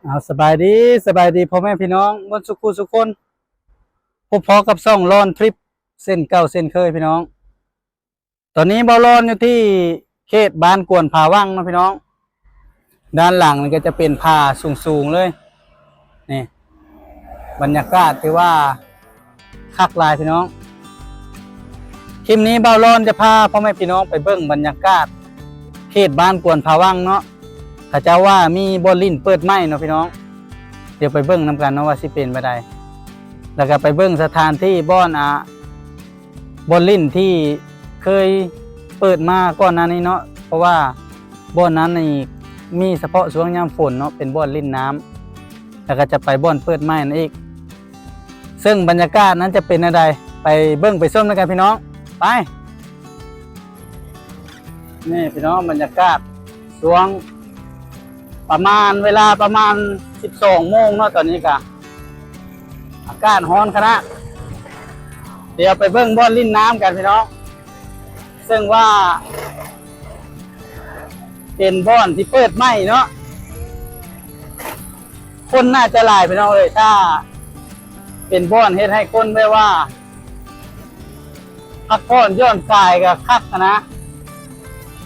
ເອົາ ສະບາຍດີ ສະບາຍດີພໍ່ແມ່ພີ່ນ້ອງໝົດສູ່ຄູ່ສູ່ຄົນ, ພົບພໍ້ກັບຊ່ອງລອນທຣິບເຊັ່ນເກົ່າເຊັ່ນເຄີຍພີ່ນ້ອງ. ຕອນນີ້ບ່າວລອນຢູ່ທີ່ເຂດບ້ານກວນຜາວັງເນາະພີ່ນ້ອງ. ດ້ານຫຼັງນີ້ກໍຈະເປັນຜາສູງໆເລີຍ. ນີ້ ບັນຍາກາດຖືວ່າຄັກຫຼາຍພີ່ນ້ອງ. ຄລິບນີ້ບ່າວລອນຈະພາພໍ່ແມ່ພີ່ນ້ອງໄປເບິ່ງບັນຍາກາດເຂດບ້ານກວນຜາວັງເນາະ. ເຂົາເຈົ້າວ່າມີບ່ອນຫຼິ້ນເປີດໃໝ່ເນາະພີ່ນ້ອງ. ດຽວໄປເບິ່ງນຳກັນເນາະວ່າຊິເປັນແບບໃດ. ແລ້ວກໍໄປເບິ່ງສະຖານທີ່ບ່ອນ ອາ ບ່ອນຫຼິ້ນທີ່ເຄີຍເປີດມາກ່ອນໜ້ານີ້ເນາະ, ເພາະວ່າບ່ອນນັ້ນນີ້ມີສະເພາະຊ່ວງຍາມຝົນເນາະ ເປັນບ່ອນຫຼິ້ນນ້ຳ, ແລ້ວກໍຈະໄປບ່ອນເປີດໃໝ່ນັ້ນອີກ. ເຊິ່ງບັນຍາກາດນັ້ນຈະເປັນແນວໃດ ໄປເບິ່ງໄປຊົມນຳກັນພີ່ນ້ອງ. ໄປ ນີ້ພີ່ນ້ອງ ບັນຍາກາດຊ່ວງ ປະມານ ເວລາປະມານສິບສອງໂມງເນາະ, ຕອນນີ້ກະອາກາດຮ້ອນຂະໜາດ. ດຽວໄປເບິ່ງບ່ອນຫຼິ້ນນ້ຳກັນພີ່ນ້ອງ, ເຊິ່ງວ່າເປັນບ່ອນທີ່ເປີດໃໝ່ເນາະ. ຄົນໜ້າຈະຫຼາຍພີ່ນ້ອງເອີຍ, ຖ້າເປັນບ່ອນເຮັດໃຫ້ຄົນແບບວ່າ ພັກຜ່ອນຢ່ອນກາຍກໍຄັກນະ.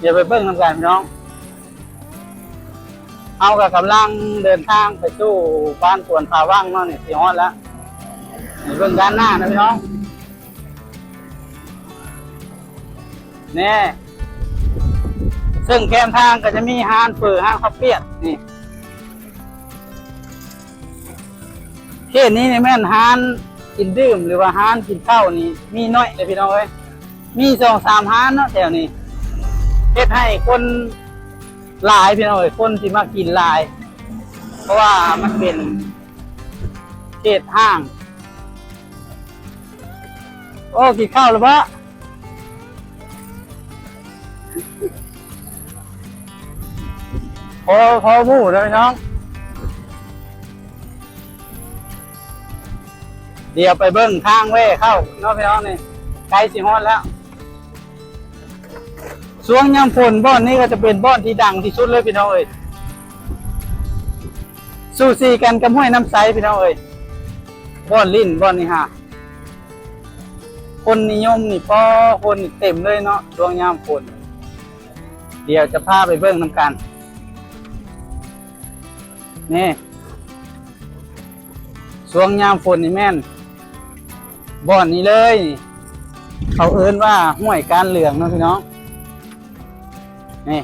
ດຽວໄປເບິ່ງນຳກັນພີ່ນ້ອງ. ເຮົາກໍກຳລັງເດີນທາງໄປສູ່ບ້ານກວນຜາວັງເນາະ, ນີ້ຊິຮອດແລ້ວ. ນີ້ເບິ່ງດ້ານໜ້ານະພີ່ນ້ອງ ແນ່. ເຊິ່ງແຄມທາງກໍຈະມີຮ້ານເຝີ ຮ້ານເຂົ້າປຽກນີ້. ເຂດນີ້ນີ້ແມ່ນຮ້ານກິນດື່ມ ຫຼືວ່າຮ້ານກິນເຂົ້ານີ້ມີໜ້ອຍເດ້ພີ່ນ້ອງເອີຍ, ມີສອງສາມຮ້ານເນາະແຖວນີ້. ເຮັດໃຫ້ຄົນຫຼາຍພີ່ນ້ອງເອີຍ, ຄົນຊິມາກິນຫຼາຍ ເພາະວ່າມັນເປັນເຂດຫ້າງ. ໂອ້ ກິນເຂົ້າແລ້ວບໍ່? ພໍ ພໍໝູ່ເດີພີ່ນ້ອງ. ດຽວໄປເບິ່ງທາງແວ່ເຂົ້າເນາະພີ່ນ້ອງ, ນີ້ໃກ້ຊິຮອດແລ້ວ. ຊ່ວງຍາມຝົນບ່ອນນີ້ກໍຈະເປັນບ່ອນທີ່ດັງທີ່ສຸດເລີຍພີ່ນ້ອງເອີຍ, ສູສີກັນກັບຫ້ວຍນ້ຳໃສພີ່ນ້ອງເອີຍ. ບ່ອນຫຼິ້ນບ່ອນນີ້ຫາ ຄົນນິຍົມນີ້ ປໍ ຄົນນີ້ເຕັມເລີຍເນາະ ຊ່ວງຍາມຝົນ. ດຽວຈະພາໄປເບິ່ງນຳກັນ. ນີ້ ຊ່ວງຍາມຝົນນີ້ແມ່ນບ່ອນນີ້ເລີຍ, ເຂົາເອີ້ນວ່າຫ້ວຍການເຫຼືອງເນາະພີ່ນ້ອງ. ນີ້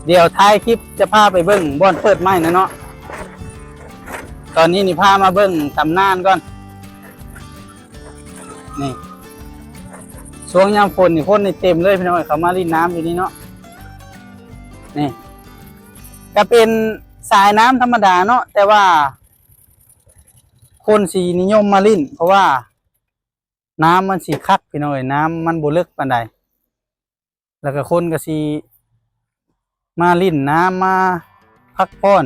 ດຽວທ້າຍຄລິບຈະພາໄປເບິ່ງບ່ອນເປີດໃໝ່ນະເນາະ. ຕອນນີ້ນີ້ພາມາເບິ່ງຕຳນານກ່ອນ. ນີ້ ຊ່ວງຍາມຝົນນີ້ຄົນນີ້ເຕັມເລີຍພີ່ນ້ອງ, ເຂົາມາຫຼິ້ນນ້ຳຢູ່ນີ້ເນາະ. ນີ້ ກະເປັນສາຍນ້ຳທຳມະດາເນາະ, ແຕ່ວ່າຄົນຊິນິຍົມມາຫຼິ້ນ ເພາະວ່ານ້ຳມັນຊິຄັກພີ່ນ້ອງເອີຍ, ນ້ຳມັນບໍ່ເລິກປານໃດ. ແລ້ວກໍຄົນກໍຊິມາຫຼິ້ນນ້ຳ ມາພັກຜ່ອນ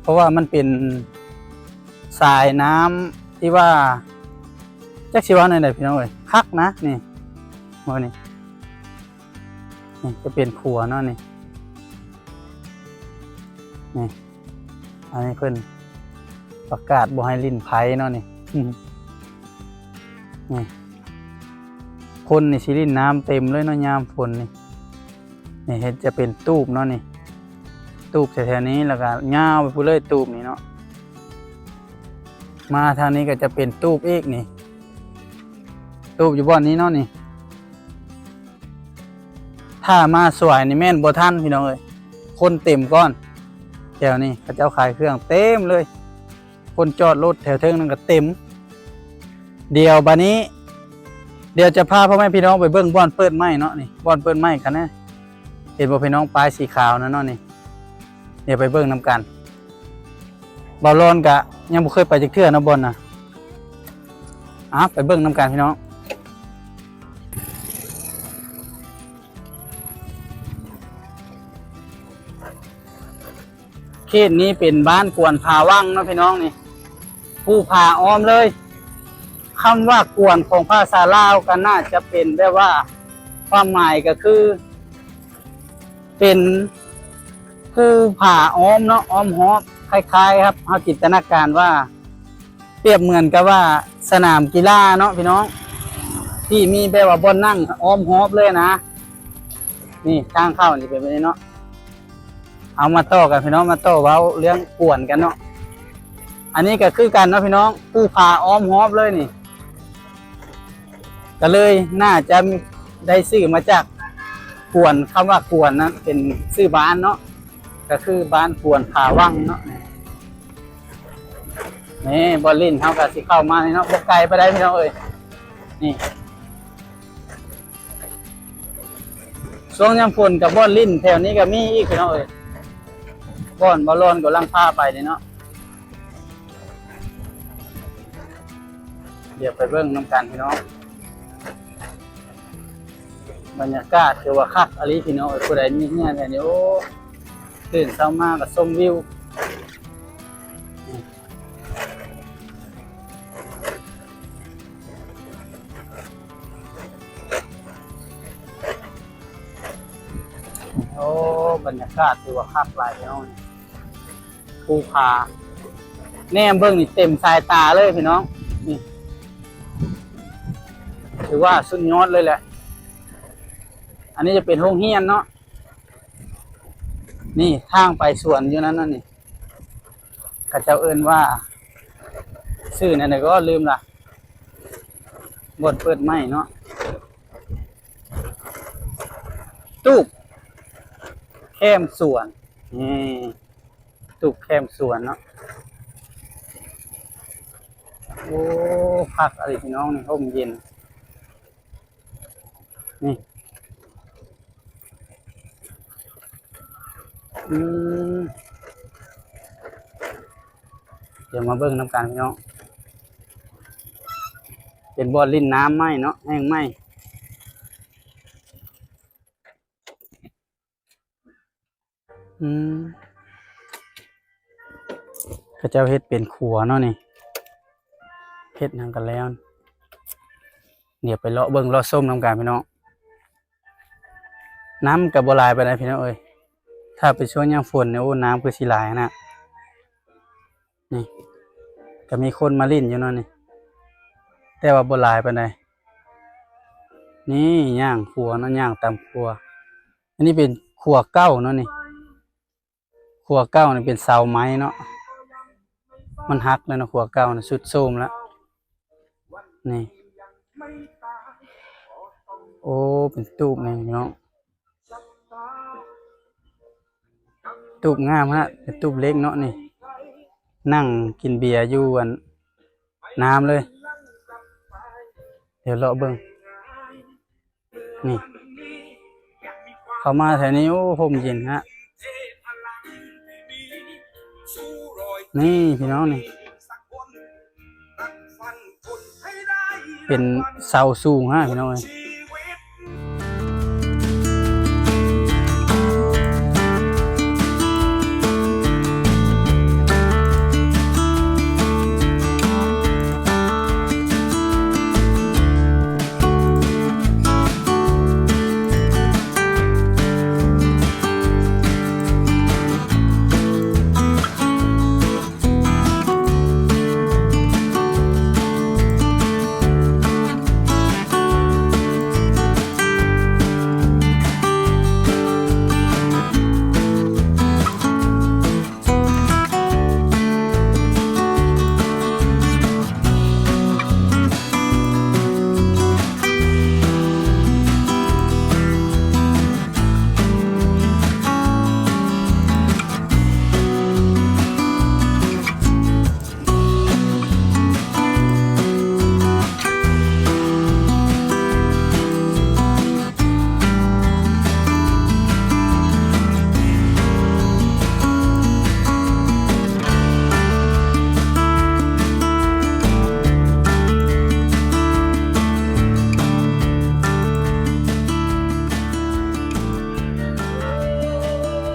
ເພາະວ່າມັນເປັນສາຍນ້ຳທີ່ວ່າ ຈັກຊິເວົ້າແນວໃດພີ່ນ້ອງເອີຍ, ຄັກນະ. ນີ້ ເບິ່ງນີ້ ນີ້ຈະເປັນຂົວເນາະ ນີ້ ນີ້. ອັນນີ້ເພິ່ນປະກາດບໍ່ໃຫ້ຫຼິ້ນໄພເນາະນີ້. ນີ້ ຄົນນີ້ຊິຫຼິ້ນນ້ຳເຕັມເລີຍເນາະ ຍາມຝົນນີ້. ນີ້ເຮັດຈະເປັນຕູບເນາະນີ້, ຕູບແຖວໆນີ້ ແລ້ວກໍຍາວໄປພຸ້ນເລີຍຕູບນີ້ເນາະ. ມາທາງນີ້ກໍຈະເປັນຕູບອີກນີ້, ຕູບຢູ່ບ່ອນນີ້ເນາະນີ້. ຖ້າມາສວຍນີ້ແມ່ນບໍ່ທັນພີ່ນ້ອງເອີຍ, ຄົນເຕັມກ່ອນ. ແຖວນີ້ເຂົາເຈົ້າຂາຍເຄື່ອງເຕັມເລີຍ, ຄົນຈອດລົດແຖວເທິງນັ້ນກໍເຕັມ. ດຽວບາດນີ້ ດຽວຈະພາພໍ່ແມ່ພີ່ນ້ອງໄປເບິ່ງບ່ອນເປີດໃໝ່ເນາະນີ້, ບ່ອນເປີດໃໝ່ຄັນນະ. ເຫັນບໍ່ພີ່ນ້ອງ, ປ້າຍສີຂາວນັ້ນເນາະນີ້. ດຽວໄປເບິ່ງນຳກັນ. ບ່າວລອນກະຍັງບໍ່ເຄີຍໄປຈັກເທື່ອເນາະບ່ອນນະ. ອາ ໄປເບິ່ງນຳກັນພີ່ນ້ອງ. ເຂດນີ້ເປັນບ້ານກວນຜາວັງເນາະພີ່ນ້ອງນີ້, ພູຜາອ້ອມເລີຍ. ຄຳວ່າກວນຂອງພາສາລາວກໍໜ້າຈະເປັນແບບວ່າ ຄວາມໝາຍກໍຄື ເປັນ ພູຜາອ້ອມເນາະ ອ້ອມຮອບ ຄ້າຍໆ ຄັບ ເຮົາຈິນຕະນາການວ່າ ປຽບເໝືອນກັບວ່າສະໜາມກິລາເນາະພີ່ນ້ອງ ທີ່ມີແບບວ່າບ່ອນນັ່ງອ້ອມຮອບເລີຍນະ. ນີ້ທາງເຂົ້ານີ້ເປັນແບບນີ້ເນາະ. ເອົາມາຕໍ່ກັນພີ່ນ້ອງ ມາຕໍ່ເວົ້າເລື່ອງກວນກັນເນາະ. ອັນນີ້ກໍຄືກັນເນາະພີ່ນ້ອງ ພູຜາອ້ອມຮອບເລີຍນີ້ ກໍເລີຍໜ້າຈະໄດ້ຊື່ມາຈາກກວນ ຄຳວ່າກວນນັ້ນເປັນຊື່ບ້ານເນາະ ກໍຄືບ້ານກວນຜາວັງເນາະ. ນີ້ບ່ອນຫຼິ້ນເຮົາກໍຊິເຂົ້າມານີ້ເນາະ ບໍ່ໄກປານໃດພີ່ນ້ອງເອີຍ. ນີ້ ຊ່ວງຍາມຝົນກໍບ່ອນຫຼິ້ນແຖວນີ້ກໍມີອີກພີ່ນ້ອງເອີຍ ບ່ອນບ່ອນຫຼອນກຳລັງພາໄປນີ້ເນາະ. ດຽວໄປເບິ່ງນຳກັນພີ່ນ້ອງ ບັນຍາກາດຖືວ່າຄັກອີ່ຫຼີພີ່ນ້ອງເອີຍ. ຜູ້ໃດມີເຮືອນແຖວນີ້ ໂອ້ ຕື່ນເຊົ້າມາກໍຊົມວິວ. ໂອ້ ບັນຍາກາດຖືວ່າຄັກຫຼາຍພີ່ນ້ອງ ພູຜາ ແນມເບິ່ງນີ້ເຕັມສາຍຕາເລີຍພີ່ນ້ອງ. ນີ້ ຖືວ່າສຸດຍອດເລີຍແຫຼະ. ອັນນີ້ຈະເປັນໂຮງຮຽນເນາະ. ນີ້ທາງໄປສວນຢູ່ນັ້ນນະນີ້ ເຂົາເຈົ້າເອີ້ນວ່າຊື່ແນວໃດກໍລືມລະ ບ່ອນເປີດໃໝ່ເນາະ. ຕູບແຄມສວນ ນີ້ ຕູບແຄມສວນເນາະ. ໂອ້ ຄັກອີ່ຫຼີພີ່ນ້ອງ ນີ້ຮົ່ມເຢັນ. ນີ້ ອືມ ດຽວມາເບິ່ງນຳກັນພີ່ນ້ອງ ເປັນບ່ອນຫຼິ້ນນ້ຳໃໝ່ເນາະ ແຫ່ງໃໝ່. ອືມ ເຂົາເຈົ້າເຮັດເປັນຂົວເນາະນີ້ ເຮັດຫຍັງກັນແລ້ວ. ດຽວໄປເລາະເບິ່ງເລາະຊົມນຳກັນພີ່ນ້ອງ. ນ້ຳກໍບໍ່ຫຼາຍປານໃດພີ່ນ້ອງເອີຍ ຖ້າເປັນຊ່ວງຍາມຝົນນີ້ ໂອ້ ນ້ຳຄືຊິຫຼາຍຫັ້ນນະ. ນີ້ ກໍມີຄົນມາຫຼິ້ນຢູ່ເນາະນີ້ ແຕ່ວ່າບໍ່ຫຼາຍປານໃດ. ນີ້ຍ່າງຂົວເນາະ ຍ່າງຕາມຂົວ. ອັນນີ້ເປັນຂົວເກົ່າເນາະນີ້ ຂົວເກົ່ານີ້ເປັນເສົາໄມ້ເນາະ ມັນຫັກແລ້ວເນາະ ຂົວເກົ່ານີ້ຊຸດໂຊມແລ້ວ. ນີ້ ໂອ້ ເປັນຕູບນີ້ພີ່ນ້ອງ ຕູບງາມຫັ້ນນະ ເປັນຕູບເຫຼັກເນາະນີ້ ນັ່ງກິນເບຍຢູ່ອັນ ນ້ຳເລີຍ. ດຽວເລາະເບິ່ງ ນີ້ ເຂົ້າມາແຖວນີ້ ໂອ້ ຮົ່ມເຢັນຮະ ນີ້ພີ່ນ້ອງນີ້ ເປັນເສົາສູງຮະພີ່ນ້ອງເອີຍ.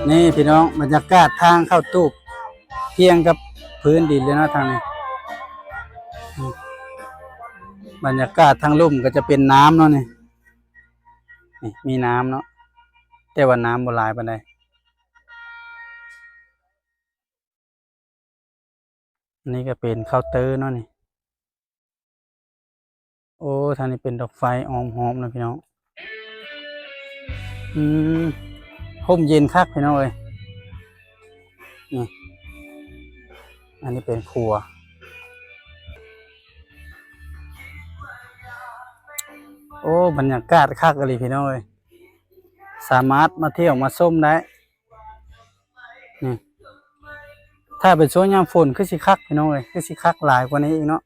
ນີ້ພີ່ນ້ອງ ບັນຍາກາດທາງເຂົ້າຕູບ ພຽງກັບພື້ນດິນເລີຍເນາະທາງນີ້. ບັນຍາກາດທາງລຸ່ມກໍຈະເປັນນ້ຳເນາະນີ້ ນີ້ມີນ້ຳເນາະ ແຕ່ວ່ານ້ຳບໍ່ຫຼາຍປານໃດ. ອັນນີ້ກໍເປັນເຄົາເຕີເນາະນີ້. ໂອ້ ທາງນີ້ເປັນດອກໄຟອ້ອມຮອບເນາະພີ່ນ້ອງ. ອືມ ຮົ່ມເຢັນຄັກພີ່ນ້ອງເອີຍ. ນີ້ ອັນນີ້ເປັນຄົວ. ໂອ້ ບັນຍາກາດຄັກອີ່ຫຼີພີ່ນ້ອງເອີຍ. ສາມາດມາທ່ຽວມາຊົມໄດ້. ນີ້ ຖ້າເປັນຊ່ວງຍາມຝົນຄືຊິຄັກພີ່ນ້ອງເອີຍ, ຄືຊິຄັກຫຼາຍກວ່ານີ້ອີກເນາະ.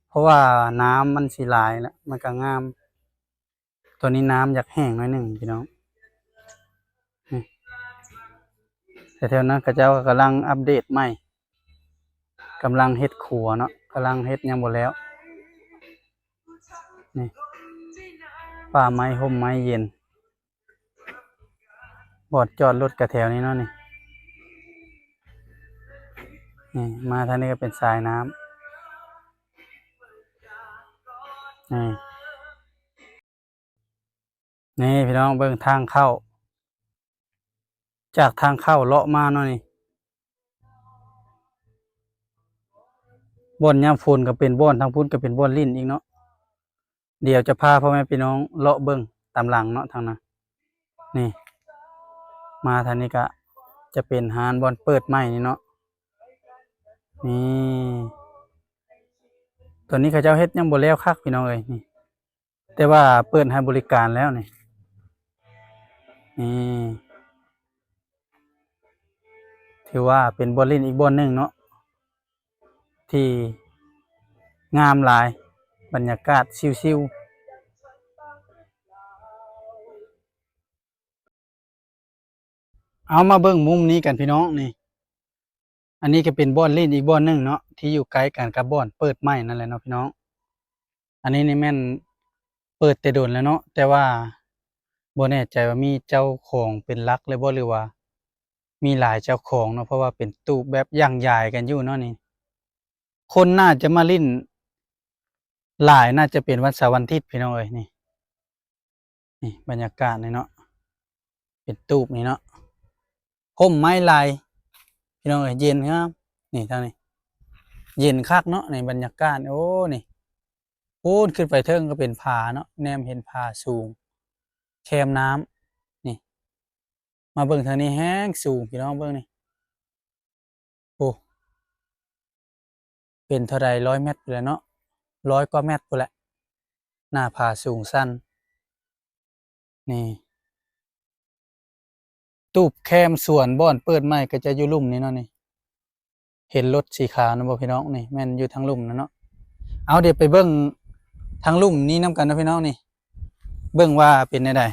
ເພາະວ່ານ້ຳມັນຊິຫຼາຍລະ ມັນກໍງາມ. ຕອນນີ້ນ້ຳຢາກແຫ້ງໜ້ອຍໜຶ່ງພີ່ນ້ອງ. ນີ້ ແຖວໆນັ້ນເຂົາເຈົ້າກໍກຳລັງອັບເດດໃໝ່, ກຳລັງເຮັດຄົວເນາະ, ກຳລັງເຮັດຍັງບໍ່ແລ້ວ. ນີ້ ປ່າໄມ້ຮົ່ມໄມ້ເຢັນ. ບ່ອນຈອດລົດກະແຖວນີ້ເນາະນີ້. ນີ້ ມາທາງນີ້ກໍເປັນສາຍນ້ຳ. ນີ້ ນີ້ພີ່ນ້ອງເບິ່ງທາງເຂົ້າ, ຈາກທາງເຂົ້າເລາະມາເນາະນີ້. ບ່ອນຍາມຝົນກໍເປັນບ່ອນ, ທາງພຸ້ນກໍເປັນບ່ອນຫຼິ້ນອີກເນາະ. ດຽວຈະພາພໍ່ແມ່ພີ່ນ້ອງເລາະເບິ່ງຕາມຫຼັງເນາະ ທາງນັ້ນ. ນີ້ ມາທາງນີ້ກະຈະເປັນຮ້ານບ່ອນເປີດໃໝ່ນີ້ເນາະ. ນີ້ ຕອນນີ້ເຂົາເຈົ້າເຮັດຍັງບໍ່ແລ້ວຄັກພີ່ນ້ອງເອີຍນີ້, ແຕ່ວ່າເປີດໃຫ້ບໍລິການແລ້ວນີ້. ນີ້ ຖືວ່າເປັນບ່ອນຫຼິ້ນອີກບ່ອນໜຶ່ງເນາະ ທີ່ງາມຫຼາຍ, ບັນຍາກາດຊິວໆ. ເອົາ ມາເບິ່ງມຸມນີ້ກັນພີ່ນ້ອງນີ້. ອັນນີ້ກໍເປັນບ່ອນຫຼິ້ນອີກບ່ອນໜຶ່ງເນາະ ທີ່ຢູ່ໃກ້ກັນກັບບ່ອນເປີດໃໝ່ນັ້ນແຫຼະເນາະພີ່ນ້ອງ. ອັນນີ້ນີ້ແມ່ນເປີດແຕ່ດົນແລ້ວເນາະ, ແຕ່ວ່າບໍ່ແນ່ໃຈວ່າມີເຈົ້າຂອງເປັນຫຼັກແລ້ວບໍ່ ຫຼືວ່າມີຫຼາຍເຈົ້າຂອງເນາະ, ເພາະວ່າເປັນຕູບແບບຢ່າງຢາຍກັນຢູ່ເນາະນີ້. ຄົນໜ້າຈະມາຫຼິ້ນຫຼາຍ ໜ້າຈະເປັນວັນເສົາວັນອາທິດພີ່ນ້ອງເອີຍນີ້. ນີ້ບັນຍາກາດນີ້ເນາະ, ເປັນຕູບນີ້ເນາະ, ຮົ່ມໄມ້ຫຼາຍພີ່ນ້ອງເອີຍ, ເຢັນງາມ. ນີ້ທາງນີ້ເຢັນຄັກເນາະ ໃນບັນຍາກາດ. ໂອ້ ນີ້ ພຸ້ນຂຶ້ນໄປເທິງກໍເປັນຜາເນາະ, ແນມເຫັນຜາສູງແຄມນ້ຳນີ້. ມາເບິ່ງທາງນີ້ແຮງສູງພີ່ນ້ອງ, ເບິ່ງນີ້ ໂອ້ ເປັນເທົ່າໃດ ຮ້ອຍແມັດພຸ້ນແຫຼະເນາະ, ຮ້ອຍກວ່າແມັດພຸ້ນແຫຼະ, ໜ້າຜາສູງຊັນ. ນີ້ ຕູບແຄມສວນບ່ອນເປີດໃໝ່ກໍຈະຢູ່ລຸ່ມນີ້ເນາະນີ້. ເຫັນລົດສີຂາວນຳບໍ່ພີ່ນ້ອງ? ນີ້ແມ່ນຢູ່ທາງລຸ່ມນັ້ນເນາະ. ເອົາ ດຽວໄປເບິ່ງທາງລຸ່ມນີ້ນຳກັນເນາະພີ່ນ້ອງນີ້, ເບິ່ງວ່າເປັນແນວໃດ.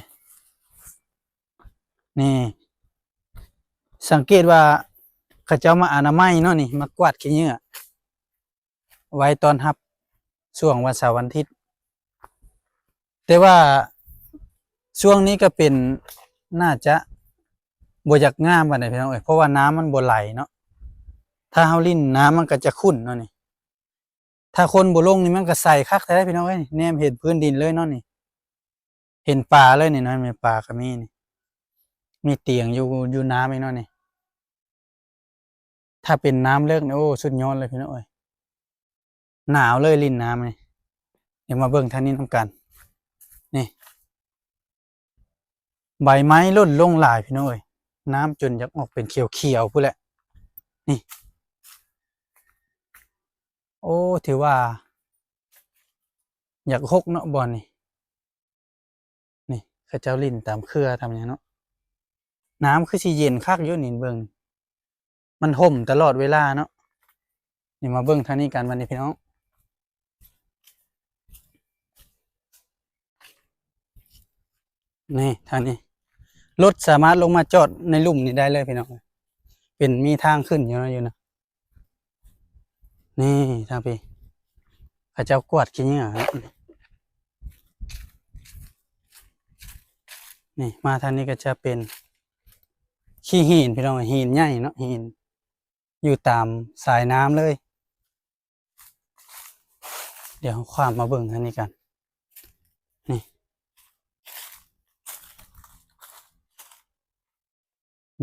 ນີ້ ສັງເກດວ່າເຂົາເຈົ້າມາອະນາໄມເນາະນີ້, ມາກວາດຂີ້ເຫຍື້ອ ໄວ້ຕ້ອນຮັບຊ່ວງວັນເສົາວັນອາທິດ. ແຕ່ວ່າຊ່ວງນີ້ກໍເປັນ ໜ້າຈະບໍ່ຢາກງາມປານໃດພີ່ນ້ອງເອີຍ, ເພາະວ່ານ້ຳມັນບໍ່ໄຫຼເນາະ. ຖ້າເຮົາຫຼິ້ນນ້ຳມັນກໍຈະຂຸ້ນເນາະນີ້. ຖ້າຄົນບໍ່ລົງນີ້ມັນກໍໃສຄັກແທ້ພີ່ນ້ອງເອີຍ, ແນມເຫັນພື້ນດິນເລີຍເນາະນີ້, ເຫັນປາເລີຍນີ້ເນາະ, ແມ່ນປາກໍມີນີ້, ມີຕຽງຢູ່ ຢູ່ນ້ຳນີ້ເນາະນີ້. ຖ້າເປັນນ້ຳເລິກນີ້ ໂອ້ ສຸດຍອດເລີຍພີ່ນ້ອງເອີຍ, ໜາວເລີຍຫຼິ້ນນ້ຳນີ້. ດຽວມາເບິ່ງທາງນີ້ນຳກັນ. ນີ້ ໃບໄມ້ຫຼົ່ນລົງຫຼາຍພີ່ນ້ອງເອີຍ, ນ້ຳຈົນຢາກອອກເປັນຂຽວໆພຸ້ນແຫຼະນີ້. ໂອ້ ຖືວ່າຢາກຮົກເນາະບ່ອນນີ້. ນີ້ເຂົາເຈົ້າຫຼິ້ນຕາມເຂື່ອຕາມຫຍັງເນາະ. ນ້ຳຄືຊິເຢັນຄັກຢູ່ນີ້, ເບິ່ງ ມັນຮົ່ມຕະຫຼອດເວລາເນາະ. ນີ້ມາເບິ່ງທາງນີ້ກັນບັດນີ້ພີ່ນ້ອງ. ນີ້ທາງນີ້ ລົດສາມາດລົງມາຈອດໃນລຸ່ມນີ້ໄດ້ເລີຍພີ່ນ້ອງ, ເປັນ ມີທາງຂຶ້ນຢູ່ນະ ຢູ່ນະ. ນີ້ທາງພີ້ ເຂົາເຈົ້າກວາດຂີ້ເຫຍື້ອ. ນີ້ມາທາງນີ້ກໍຈະເປັນຂີ້ຫີນພີ່ນ້ອງ, ຫີນໃຫຍ່ເນາະ, ຫີນຢູ່ຕາມສາຍນ້ຳເລີຍ. ດຽວເຮົາຂ້າມມາເບິ່ງທາງນີ້ກັນ. ນີ້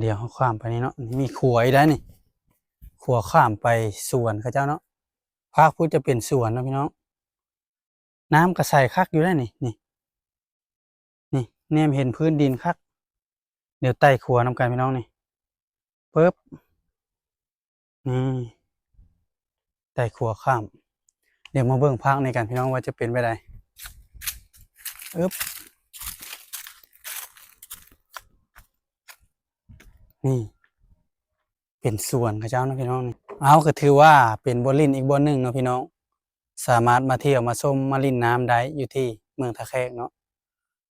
ດຽວເຮົາຂ້າມໄປນີ້ເນາະ, ມີຂົວອີກໄດ໋ນີ້, ໂຄ ຂົວຂ້າມໄປສວນເຂົາເຈົ້າເນາະ. ພາກພຸ້ນຈະເປັນສວນເນາະພີ່ນ້ອງ. ນ້ຳກໍໃສຄັກຢູ່ໄດ໋ນີ້ ນີ້ ນີ້ ແນມເຫັນພື້ນດິນຄັກ. ດຽວໄຕ່ຂົວນຳກັນພີ່ນ້ອງນີ້ ປຶບ ນີ້ ໄຕ່ຂົວຂ້າມ. ດຽວມາເບິ່ງພາກນີ້ກັນພີ່ນ້ອງວ່າຈະເປັນແບບໃດ. ອຶບ ນີ້ ເປັນສວນເຂົາເຈົ້າເນາະພີ່ນ້ອງນີ້. ເອົາ ກໍຖືວ່າເປັນບ່ອນຫຼິ້ນອີກບ່ອນໜຶ່ງເນາະພີ່ນ້ອງ ສາມາດມາທ່ຽວມາຊົມມາຫຼິ້ນນ້ຳໄດ້ຢູ່ທີ່ເມືອງທ່າແຂກເນາະ.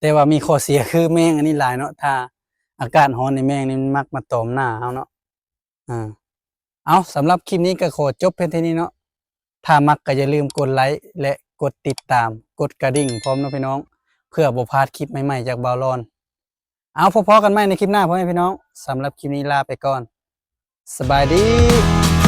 ແຕ່ວ່າມີຂໍ້ເສຍຄືແມງອັນນີ້ຫຼາຍເນາະ ຖ້າອາກາດຮ້ອນນີ້ແມງນີ້ມັນມັກມາຕອມໜ້າເຮົາເນາະ. ເອົາ ສຳລັບຄລິບນີ້ກໍຂໍຈົບພຽງເທົ່ານີ້ເນາະ. ຖ້າມັກກໍຢ່າລືມກົດໄລ ແລະ ກົດຕິດຕາມ ກົດກະດິ່ງພ້ອມເນາະພີ່ນ້ອງ ເພື່ອບໍ່ພາດຄລິບໃໝ່ໆຈາກບ່າວລອນ. ເອົາ ພໍ້ກັນໃໝ່ໃນຄລິບໜ້າພໍ່ແມ່ພີ່ນ້ອງ. ສຳລັບຄລິບນີ້ລາໄປກ່ອນ ສະບາຍດີ.